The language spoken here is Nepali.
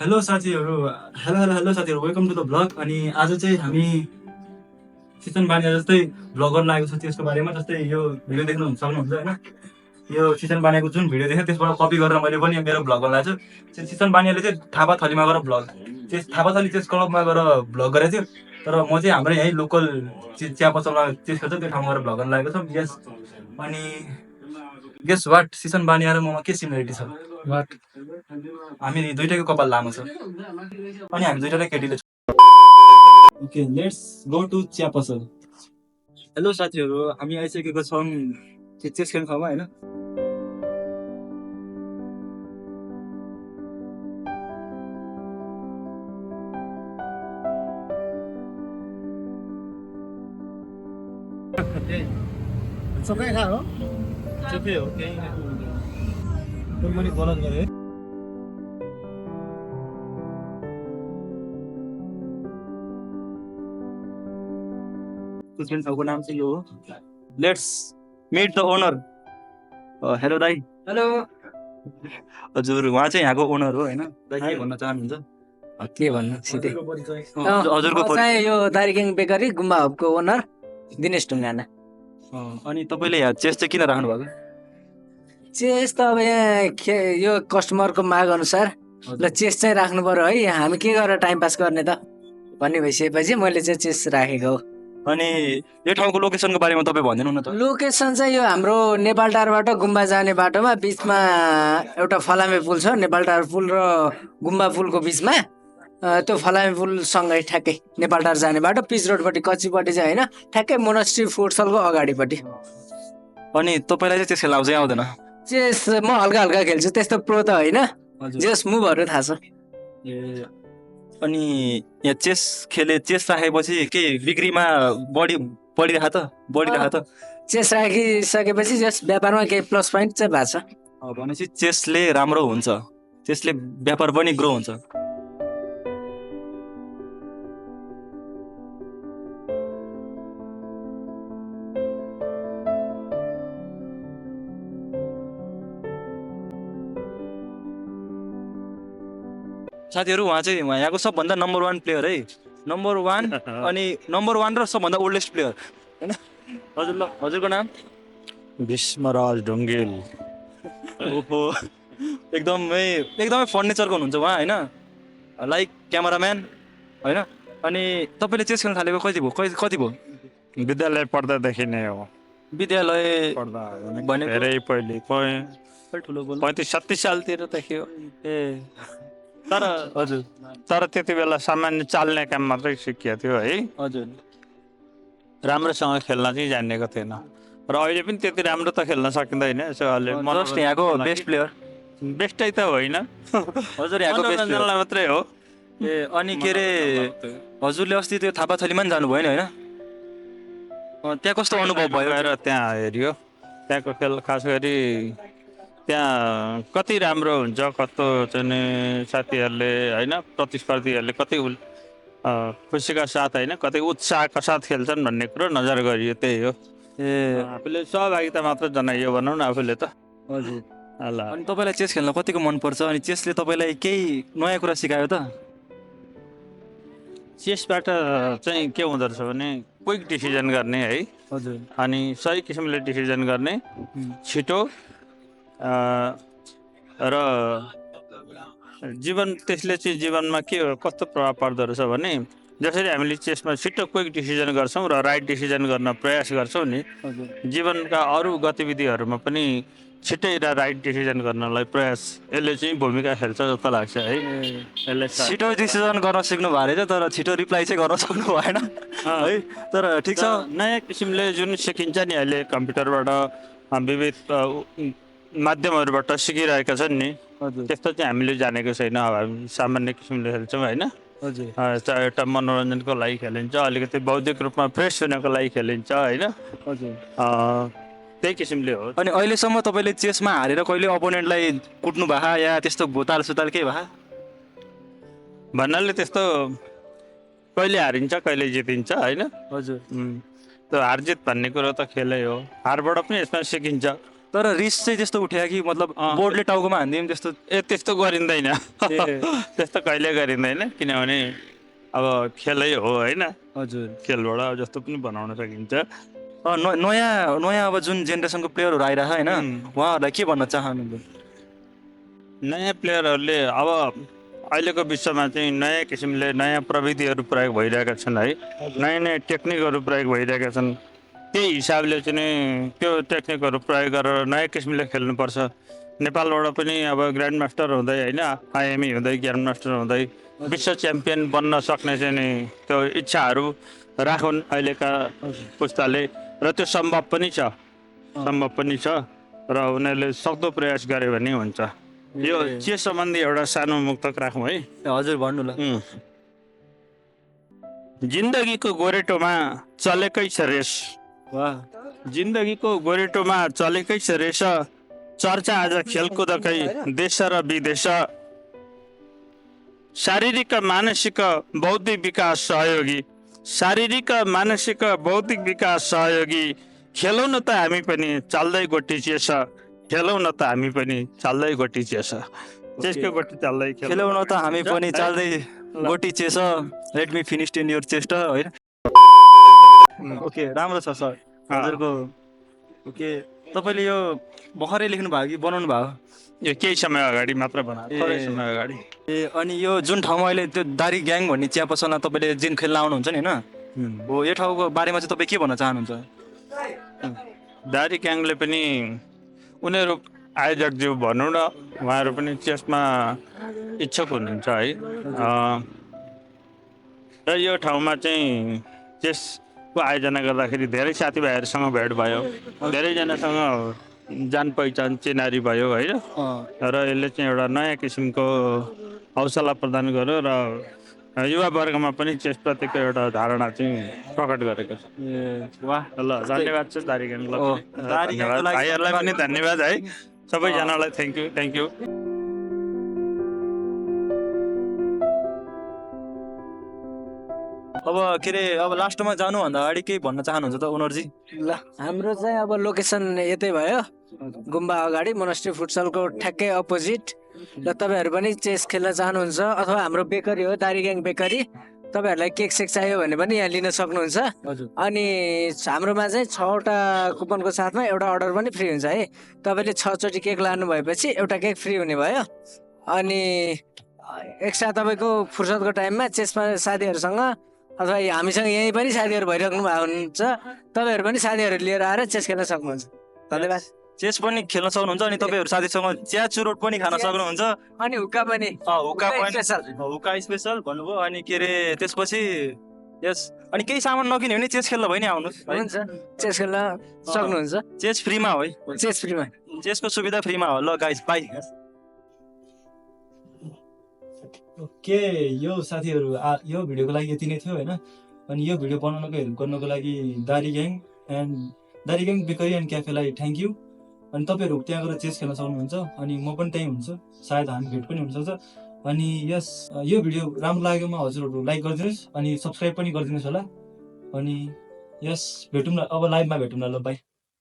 हेलो साथीहरू हेलो हेलो हेलो साथीहरू वेलकम टु द ब्लग। अनि आज चाहिँ हामी सिजन बानिया जस्तै भ्लग गर्न लागेको छ त्यसको बारेमा। जस्तै यो भिडियो देख्नु सक्नुहुन्छ होइन, यो सिजन बानियाको जुन भिडियो देखेँ त्यसबाट कपी गरेर मैले पनि मेरो भ्लग गर्न लागेको छु। सिजन बानियाले चाहिँ थापाथलीमा गएर भ्लग थापाथली चेस क्लबमा गएर भ्लग गरेको थियो, तर म चाहिँ हाम्रो यहीँ लोकल चिया पसलमा चेस खेल्छ त्यो ठाउँमा गएर भ्लग गर्न लागेको छ। यस अनि गेस वाट सिजन बानिया र ममा के सिमिलरिटी छ? वाट हामी दुइटैको कपाल लामो छ अनि हामी दुइटै केटीले छौँ। ओके लेट्स गो टु चिया पसल। हेलो साथीहरू, हामी आइसकेको छौँ चेस खेल्ने ठाउँमा होइन। सबै खा हो चुपे हो त्यही मैले गलत गरेँ। खेल्ने ठाउँको नाम चाहिँ यो हो। Let's meet the owner. Hello दाई। हेलो हजुर उहाँ चाहिँ यहाँको ओनर हो होइन? दाई के भन्न चाहनुहुन्छ? के भन्नु सिधै हजुरको म चाहिँ यो दार्जिलिङ बेकरी गुम्बा हबको ओनर दिनेश ढुङ्गाना। अनि तपाईँले यहाँ चेस चाहिँ किन राख्नु भएको? चेस त अब यहाँ यो कस्टमरको माग अनुसार ल चेस चाहिँ राख्नु पर्यो है, हामी के गरेर टाइम पास गर्ने त भन्ने भइसकेपछि मैले चाहिँ चेस राखेको हो। अनि यो ठाउँको लोकेसनको बारेमा तपाईँ भनिदिनु न त। लोकेसन चाहिँ यो हाम्रो नेपाल टारबाट गुम्बा जाने बाटोमा बिचमा एउटा फलामे पुल छ, नेपाल टार पुल र गुम्बा पुलको बिचमा। त्यो फलामे पुलसँगै ठ्याक्कै नेपाल टार जाने बाटो पिच रोडपट्टि कच्चीपट्टि चाहिँ होइन, ठ्याक्कै मोनास्ट्री फुटसलको अगाडिपट्टि। अनि तपाईँलाई चाहिँ चेस खेल्न आउँछ आउँदैन? चेस म हल्का हल्का खेल्छु, त्यस्तो प्रो त होइन, हजुर। जस मुभहरू थाहा छ। ए अनि यहाँ चेस राखेपछि के बिक्रीमा बढिरहेको त? चेस राखिसकेपछि जस व्यापारमा केही प्लस पोइन्ट चाहिँ भएको छ। भनेपछि चेसले राम्रो हुन्छ, चेसले व्यापार पनि ग्रो हुन्छ। साथीहरू उहाँ यहाँको सबभन्दा नम्बर 1 प्लेयर है, नम्बर 1 अनि नम्बर 1 र सबभन्दा ओल्डेस्ट प्लेयर होइन। हजुर ल हजुरको नाम? भीष्मराज ढुङ्गेल। ओहो एकदमै फन नेचरको हुनुहुन्छ उहाँ होइन, लाइक क्यामराम्यान होइन। अनि तपाईँले चेस खेल्न थालेको कति भयो? विद्यालय पढ्दादेखि नै हो। विद्यालय पढ्दा भनेको धेरै पहिले ठुलो बोल 35-36 सालतिरदेखि हो। ए तर हजुर तर त्यति बेला सामान्य चाल्ने काम मात्रै सिकिएको थियो है, हजुर राम्रोसँग खेल्न चाहिँ जानेको थिएन। र अहिले पनि त्यति राम्रो त खेल्न सकिँदैन। यसो अहिले जस्ट यहाँको बेस्ट प्लेयर बेस्टै त होइन, हजुर यहाँको बेस्ट प्लेयर मनोरञ्जनलाई मात्रै हो। ए अनि के अरे हजुरले अस्ति त्यो थापाथलीमा पनि जानुभयो नि होइन? त्यहाँ कस्तो अनुभव भयो? गएर त्यहाँ हेऱ्यो, त्यहाँको खेल खास गरी त्यहाँ कति राम्रो हुन्छ, कस्तो चाहिँ साथीहरूले होइन प्रतिस्पर्धीहरूले कति खुसीका साथ होइन कति उत्साहका साथ खेल्छन् भन्ने कुरो नजर गरियो, त्यही हो। ए आफूले सहभागिता मात्र जनाइयो भनौँ न आफूले त। हजुर ल अनि तपाईँलाई चेस खेल्न कतिको मनपर्छ? अनि चेसले तपाईँलाई केही नयाँ कुरा सिकायो त? चेसबाट चाहिँ के हुँदो रहेछ भने क्विक डिसिजन गर्ने है, हजुर अनि सही किसिमले डिसिजन गर्ने, छिटो र त्यसले चाहिँ जीवनमा के कस्तो प्रभाव पर्दो रहेछ भने जसरी हामीले चेसमा छिटो क्विक डिसिजन गर्छौँ र राइट डिसिजन गर्न प्रयास गर्छौँ नि, जीवनका अरू गतिविधिहरूमा पनि छिटै र राइट डिसिजन गर्नलाई प्रयास यसले चाहिँ भूमिका खेल्छ जस्तो लाग्छ है। यसले छिटो डिसिजन गर्न सिक्नु भएको रहेछ, तर छिटो रिप्लाई चाहिँ गर्न सक्नु भएन है। तर ठिक छ, नयाँ किसिमले जुन सिकिन्छ नि अहिले कम्प्युटरबाट विविध माध्यमहरूबाट सिकिरहेका छन् नि, त्यस्तो चाहिँ हामीले जानेको छैन। अब हामी सामान्य किसिमले खेल्छौँ होइन, हजुर चाहे एउटा मनोरञ्जनको लागि खेलिन्छ, अलिकति बौद्धिक रूपमा फ्रेस हुनको लागि खेलिन्छ होइन, हजुर त्यही किसिमले हो। अनि अहिलेसम्म तपाईँले चेसमा हारेर कहिले अपोनेन्टलाई कुट्नु भए या त्यस्तो भुताल सुताल केही भए? भन्नाले त्यस्तो कहिले हारिन्छ कहिले जितिन्छ होइन। हजुर त्यो हार जित भन्ने कुरो त खेलै हो, हारबाट पनि यसमा सिकिन्छ। तर रिस चाहिँ त्यस्तो उठ्यो कि मतलब अँ। बोर्डले टाउकोमा हानिदियो नि त्यस्तो त्यस्तो गरिँदैन ए। त्यस्तो कहिले गरिँदैन किनभने अब खेलै हो होइन हजुर खेलबाट अब जस्तो पनि बनाउन सकिन्छ नयाँ नयाँ अब जुन जेनेरेसनको प्लेयरहरू आइरहेको होइन उहाँहरूलाई के भन्न चाहनुहुन्छ नयाँ प्लेयरहरूले अब अहिलेको विश्वमा चाहिँ नयाँ किसिमले नयाँ प्रविधिहरू प्रयोग भइरहेका छन् है नयाँ नयाँ टेक्निकहरू प्रयोग भइरहेका छन् त्यही हिसाबले चाहिँ नि त्यो टेक्निकहरू प्रयोग गरेर नयाँ किसिमले खेल्नुपर्छ नेपालबाट पनि अब ग्रान्ड मास्टर हुँदै होइन आइएमई हुँदै ग्रान्ड मास्टर हुँदै विश्व च्याम्पियन बन्न सक्ने चाहिँ नि त्यो इच्छाहरू राखुन् अहिलेका पुस्ताले र त्यो सम्भव पनि छ र उनीहरूले सक्दो प्रयास गर्यो भने हुन्छ यो चेस सम्बन्धी एउटा सानो मुक्तक राखौँ है हजुर भन्नु ल जिन्दगीको गोरेटोमा चलेकै छ रेस वाह जिन्दगीको गोरेटोमा चलेकै छ रेस चर्चा आज खेलकुदकै देश र विदेश शारीरिक मानसिक बौद्धिक विकास सहयोगी शारीरिक मानसिक बौद्धिक विकास सहयोगी खेलौँ न त हामी पनि चाल्दै गोटी चेस खेलौँ न त हामी पनि चाल्दै गोटी चेस चेसको गोटी चाल्दै खेलौँ न त हामी पनि चाल्दै गोटी chess let me finish in your chest होइन ओके राम्रो छ सर हजुरको ओके तपाईँले यो भर्खरै लेख्नु भयो कि बनाउनु भयो यो केही समय अगाडि मात्र बनाएको थोरै समय अगाडि ए अनि यो जुन ठाउँमा अहिले त्यो दारी ग्याङ भन्ने चिया पसलमा तपाईँले जिन खेल्न आउनुहुन्छ नि होइन हो यो ठाउँको बारेमा चाहिँ तपाईँ के भन्न चाहनुहुन्छ दारी ग्याङले पनि उनीहरू आयोजकज्यू भनौँ न उहाँहरू पनि चेसमा इच्छुक हुनुहुन्छ है र यो ठाउँमा चाहिँ चेसको आयोजना गर्दाखेरि धेरै साथीभाइहरूसँग भेट भयो धेरैजनासँग जान पहिचान चिनारी भयो होइन र यसले चाहिँ एउटा नयाँ किसिमको हौसला प्रदान गर्यो र युवा वर्गमा पनि चेसप्रतिको एउटा धारणा चाहिँ प्रकट गरेको छ वाह ल धन्यवाद छ दारी ग्याङलाई धन्यवाद भाइहरूलाई पनि धन्यवाद है सबैजनालाई थ्याङ्क यू अब के अरे अब लास्टमा जानुभन्दा अगाडि केही भन्न चाहनुहुन्छ त ओनरजी ल हाम्रो चाहिँ अब लोकेसन यतै भयो गुम्बा अगाडि मोनास्ट्री फुटसलको ठ्याक्कै अपोजिट र तपाईँहरू पनि चेस खेल्न चाहनुहुन्छ अथवा हाम्रो बेकरी हो दारी ग्याङ बेकरी तपाईँहरूलाई केक सेक चाहियो भने पनि यहाँ लिन सक्नुहुन्छ अनि हाम्रोमा चाहिँ 6वटा कुपनको साथमा एउटा अर्डर पनि फ्री हुन्छ है तपाईँले 6 चोटि केक लानु भएपछि एउटा केक फ्री हुने भयो अनि एक्स्ट्रा तपाईँको फुर्सदको टाइममा चेसमा साथीहरूसँग अथवा हामीसँग यहीँ पनि साथीहरू भइराख्नु भएको हुन्छ तपाईँहरू पनि साथीहरू लिएर आएर चेस खेल्न सक्नुहुन्छ धन्यवाद चेस पनि खेल्न सक्नुहुन्छ अनि तपाईँहरू साथीसँग चिया चुरोट पनि खान सक्नुहुन्छ अनि हुक्का पनि हुक्का स्पेसल भन्नुभयो अनि के अरे त्यसपछि यस अनि केही सामान नकिन्यो भने चेस खेल्न भयो नि आउनुहोस् हुन्छ चेस खेल्न सक्नुहुन्छ चेस फ्रीमा हो है चेस फ्रीमा चेसको सुविधा फ्रीमा हो ल गाइस बाई ओके यो साथीहरू यो भिडियोको लागि यति नै थियो होइन अनि यो भिडियो बनाउनको हेल्प गर्नको लागि दारी ग्याङ बेकरी एन्ड क्याफेलाई थ्याङ्क यू अनि तपाईँहरू त्यहाँ गएर चेस खेल्न सक्नुहुन्छ अनि म पनि त्यहीँ हुन्छु सायद हामी भेट पनि हुनसक्छ अनि यस यो भिडियो राम्रो लागेमा हजुरहरू लाइक गरिदिनुहोस् अनि सब्सक्राइब पनि गरिदिनुहोस् होला अनि यस भेटौँ न अब लाइभमा भेटौँ न ल बाई